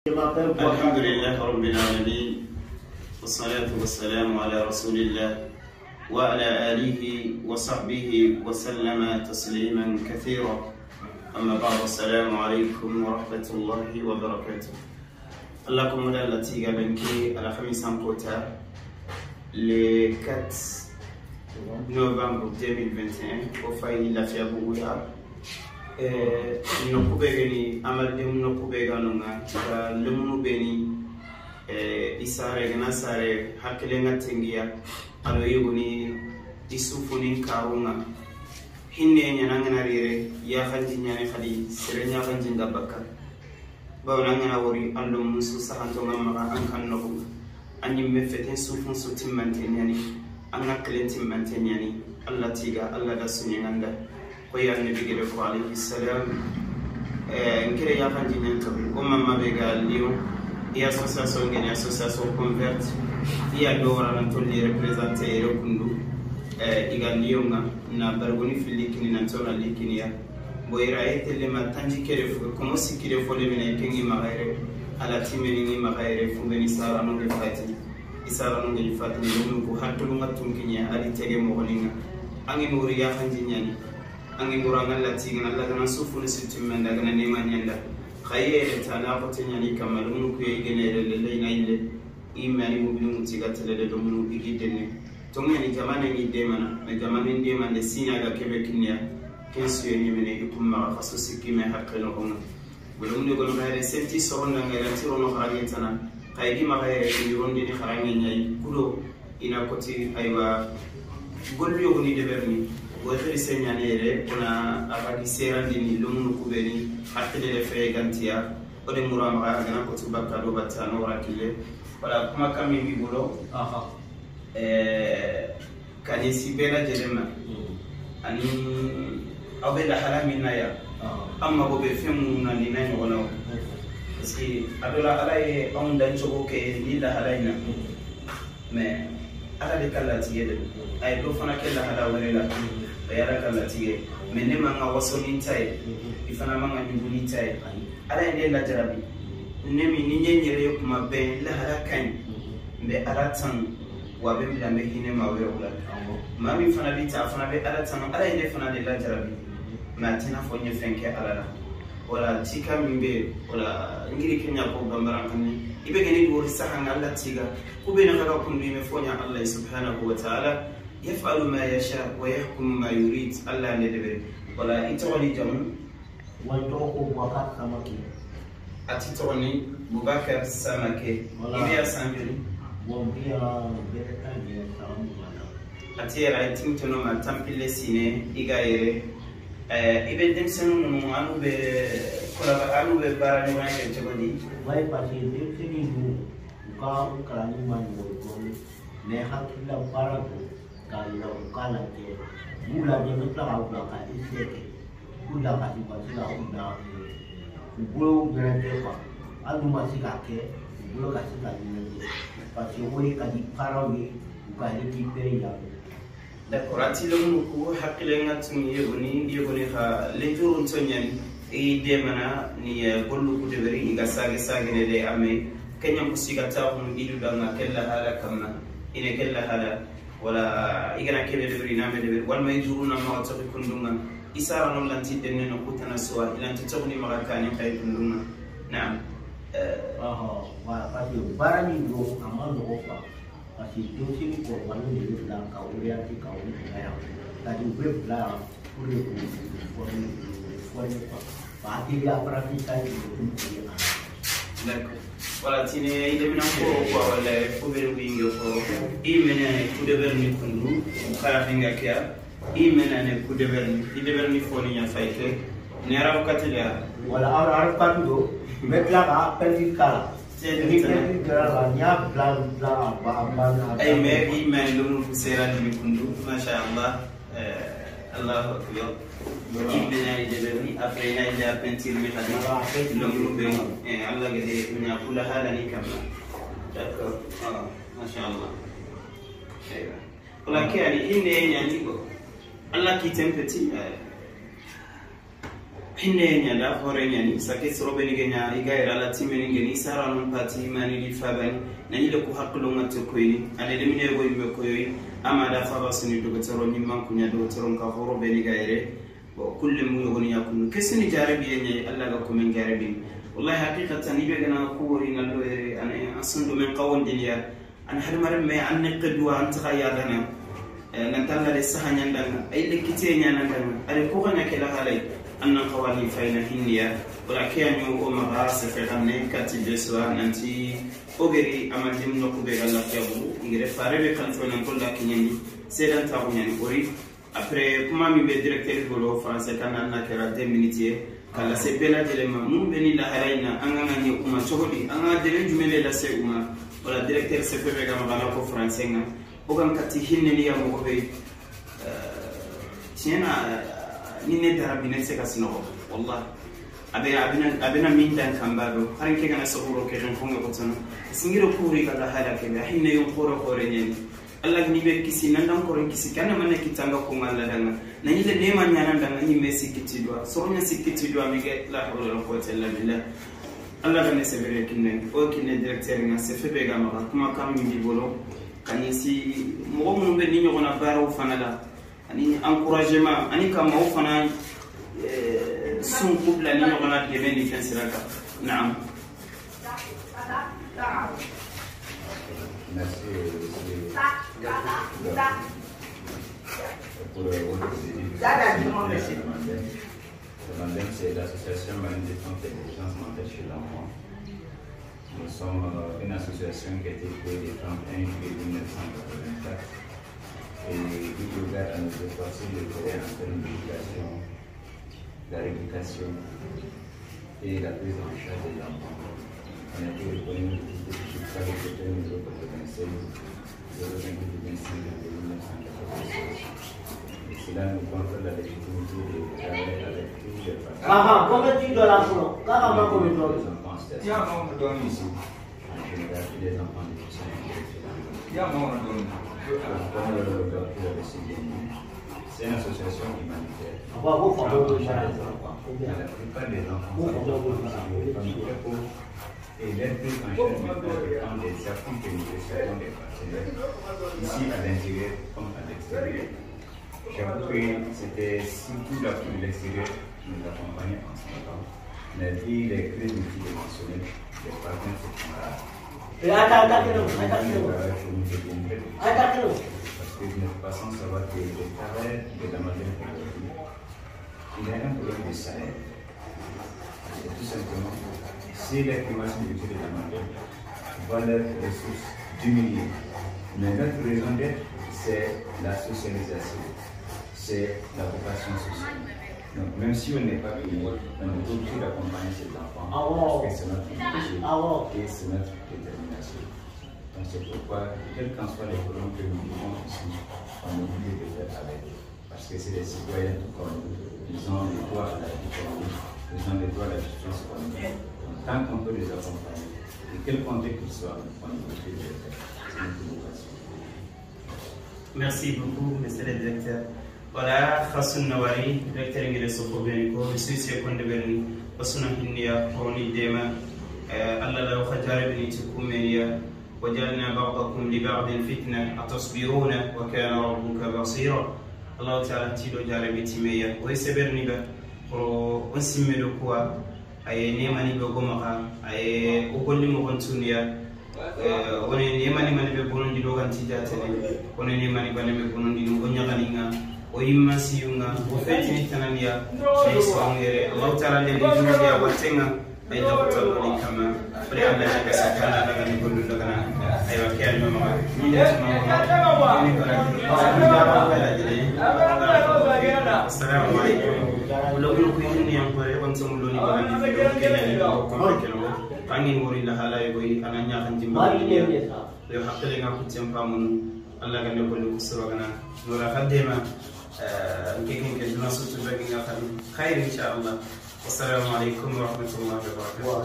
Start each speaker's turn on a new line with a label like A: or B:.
A: الحمد لله رب العالمين والصلاة والسلام على رسول الله وعلى آله وصحبه وسلم تسليما كثيرا. أما بعد، السلام عليكم ورحمة الله وبركاته. اللهم لا التي قبلك على خميس قوتا le 4 novembre 2021 وفاي لا في أبو nokubegeni amalde nokubeganonga ga lemunu beni isare gana sare hakkilenga tengiya alo yuguni isufuni karunga hinne nyanangana rire ya khanji nyane khali sere nya khanji ngabaka bawna ngana wori ando musu sahanto ngamma an kan noku anyi mefeten sufun sutimante nyani an hakkilen timmante nyani Allah tiga Allah da sunyanganda koy annabi gele ko alayhi salam. Nkere ya fanji nyanto ko mamma be ga lion i association ngene association convert i a do wara nan tolli représenter ere kundu iga lion nga na bargoni filikini nan tona likiniya boyira etele ma tanji kere fu ko mo sikire fo le mena kengi magaire ala timeni ni magaire fu beni sara no nge fati isara no nge fati ni ko hatulu ngatunkinya ali tege mo goninga angi muri ya fanji nyani angi muranga la tinga Allah kana sufu ni sitimenda kana nema nyanda khaye tala ko tinyani kamalu ku yegene le le ina ile imani mubilu mutiga telele do munu igidene tongani jamane ni demana me jamane ndema le sinya ga kebe kinya kensu yenye ikumma khaso sikime haqqelo ona bulumni gono ngare senti soronna ngare tirono kharange tana kaygi magare ni rondi ni kharange nyai kudo ina koti aywa gollu yogoni deberni wexiri señanere ona axaki serandini lomunu kubeni xaxilele feye gantiya ode muramaxa agana kotu bakka do batta no wara kille wala kuma kam min bi bolo kañe si bee lajɛlen ma ani aw bɛ lahala min na yan an mago bɛ fɛn minnu na nin n'a ɲɔgɔnnaw parce que a dɔ la ala ye anw dancogo kɛ ni lahala in na mais ala de ka latigɛ de don a ye dɔ fana kɛ lahala wɛrɛ la o ye ala ka latigɛ mais ne man ka waso ni ta ye i fana man ka ɲugu ni ta ye ala ye ne lajarabi ne min ni n ye n yɛrɛ ye kuma bɛɛ lahala ka ɲi n bɛ ala tanu wa a bɛ n bila n bɛ hinɛ maa wɛrɛw la maa min fana bɛ ta a fana bɛ ala tanu ala ye ne fana de lajarabi mais a tɛna fɔ n ye fɛn kɛ ala la wala cika min bɛ yen wala n kiri kɛ ɲa ko banbarankan i bɛ kɛ ni wori sahan alla tiga ku bɛ na ka kundu me fonya Allah subhanahu wa ta'ala yaf'alu ma yasha wa yahkumu ma yurid Allah ne debe wala itawali jamu
B: wa toko Boubacar Samake
A: ati tawani Boubacar Samake ibe ya sanjuri
B: bon biya bereta ni samu wala
A: ati era itimtono ma tampile sine iga yere ibe denmisɛnnin ninnu an n'u bɛ kɔlɔlɔ an n'u bɛ baara ɲɔgɔnya kɛ cogo di?
B: Wayi parce que denmisɛnnin ninnu u ka u kalanni ma nɔgɔn dɔɔnin mais hakilila baara don k'a yira u k'a lajɛ u b'u lajɛ n bɛ tila k'a bila ka essai kɛ k'u la ka u ka se ka u bila u bolo ɲɛnajɛ quoi hali n'u ma se k'a kɛ u bolo ka se ka ɲɛnajɛ parce que o de ka di parents ye u ka récupérer yan.
A: D'accord, ati lomunu ku hakkilenga tun yegoni yegoni xa lejurun to ñani i demana ni gollu ku deberi iga sage sagene de ame keñan ku siga taxunu idu danga ke lahala kamma ine ke lahala wala igana kebe deberi name deberi walma i juruna maxa toxi kundunga i sarano lanti denne no kutana suwa ilanti toxuni maxa kani xaye kundunga naam.
B: Parce que baara min don a ma nɔgɔ quoi. Parce que denmisɛnnin kɔrɔbalen de bɛ bila ka orienter ka olu bila yan c'est-à-dire u bɛ bila yan pour que k'u former quoi atelier apprentissage de b'u ye a la.
A: D'accord. Wala tine i demina ko quoi wala fo bɛ winge ko i mena ne ku deber ni kundu kala finga kya i mena ne ku deber ni i deber ni fo ni nya fayte ne arabu katila
B: wala arabu katu do n bɛ tila ka peinture k'a la. Ni peinture kɛra la n'i y'a bila bila a banna.
A: Ay mais i mena lumunu ku sera ni kundu masha Allah Allahu akbar. I mena ni deber ni après na ila peinture mi khadi lumunu be Allah gade nya kula hala ni kamma. D'accord. Ah, masha Allah. Aywa. Wala kiyani ine nyani ko Allah ki tempeti. Hinne nya da hore nya ni sake sorobe ni genya iga ira la timeni ngeni sara non pati mani li fabani na ile ku haklo ngate koyni ale lemine go yimme koyoy ama da faba suni dogo toro ni manku nya dogo toro ka horo be ni gaire bo kullu mu yogoni yakunu kesini jarabi nya Allah ga ko men jarabi wallahi haqiqatan ibe gana ko wori na lo ere ana asundu men qawon dunya an harmar me an qadwa an takhayadana nan talla le sahanya ndanga ay le kite nya nan ndanga ale ko ganya kala halay annan qawani fayna hinniya wala kiyanyo o maga sefe ganne kati jeswa nanti ogeri amaldim no ko be galla fiabu ngere fare be kan fo nan ko la kinyani sedan ta ko nyani ori après kuma mi be directeur bolo français kan nan na kera 2 minutes kala se bela dilema mun be ni la halaina an nga ni kuma chogodi an nga delen jumele la se uma wala directeur sefe be ga magana ko français nga o kan kati hinne ni ya mo ko be tiena ni ne darabine se ka sinogo wallahi abe abina abina min dan kambado harin ke kana sogoro ke ren fonga ko tono singiro kuri kala hala ke be hinne yon khoro khore nyeni Allah ni be kisi nan dan koron kisi kana manne kitanga ko ngalla danga na yile nema nyana danga ni mesi kitidwa soronya sikitidwa mige la hawla wala quwwata illa billah Allah ga ne sebere kinne o kinne directeur nga se febe ga ma kuma kam mi bolo kanisi mo mo be ni nyogona baro fanala ani encouragement ani kama o fana sun kubla ni nyogona debe ni fen siraka naam.
C: Merci pour votre visite. Le MANDEM, c'est l'association malienne de défense des déficiences mentales chez l'enfant. Nous sommes une association qui a été créée le 31 juillet 1984 et qui regarde à nous efforcer de travailler en termes d'éducation, la rééducation et la prise en charge des enfants. On a été reconnu par le décret numéro 96 028 25 de 1986. Et cela nous confère la légitimité de travailler avec tous les partenaires.
B: Ah, combien tu dois la pour?
C: Les enfants en situation difficile, en général, et les enfants déficients intellectuels. Comme le docteur l'avait si bien dit, c'est une association humanitaire. La plupart des enfants sont des familles très pauvres et leur prise en charge dépend des appuis que nous recevons des partenaires, ici à l'intérieur comme à l'extérieur. J'avoue que c'était surtout l'appui de l'extérieur qui nous accompagnait en ce moment, mais vu les crises multidimensionnelles, les partenaires se font rares. Parce que nous ne passons savoir que le travail de la MANDEM aujourd'hui, il y a un problème de salaire. C'est tout simplement, si les climations du budget de la MANDEM voient leurs ressources diminuer. Mais notre raison d'être, c'est la socialisation, c'est la vocation sociale. Donc même si on n'est pas payé, on est obligé d'accompagner ces enfants parce que c'est notre métier et c'est notre détermination. Donc c'est pourquoi, quels qu'en soient les problèmes que nous vivons ici, on est obligé de faire avec. Parce que c'est des citoyens tout comme nous. Ils ont le droit à la vie comme nous, ils ont le droit à la justice comme nous. Donc tant qu'on peut les accompagner, et quel contexte qu'il soit, on est obligé de le faire. C'est notre vocation.
A: Merci beaucoup, monsieur le directeur. Voilà, Khassoun Nawari, directeur ngire soko beniko, monsieur Sekonde Berni, Osuna Hinniya, Khoni Dema, Allah la khajare bini tukumeniya, wajalna ba'dakum li ba'din fitna, atasbiruna wa kana rabbuka basira. Allah ta'ala tilo jarabi timeya, wa seberni ba, qro onsimmelo kuwa, aye nemani be gomaka, aye ogolli mo gontuniya, one nemani mani be bonondi do ganti jatene, one nemani bane be bonondi no onyaganinga. O yimma siyunga o fetini tananiya ay songere Allah ta'ala le juuliya watenga ay dawtal ni kama bari Allah ya sakana daga ni gollu daga na ay wa kiyal mama ni da mama ni bara assalamu alaikum wala ko hinni yan ko re on samulo ni bara ni kene ko kene kangin wori la hala yoy ananya kan jimba yo hakkale nga ko tempa mun Allah ga ne ko lu kusura kana nora khaddema كيكين كجنا صوت باقي خير إن شاء الله. والسلام عليكم ورحمة الله وبركاته.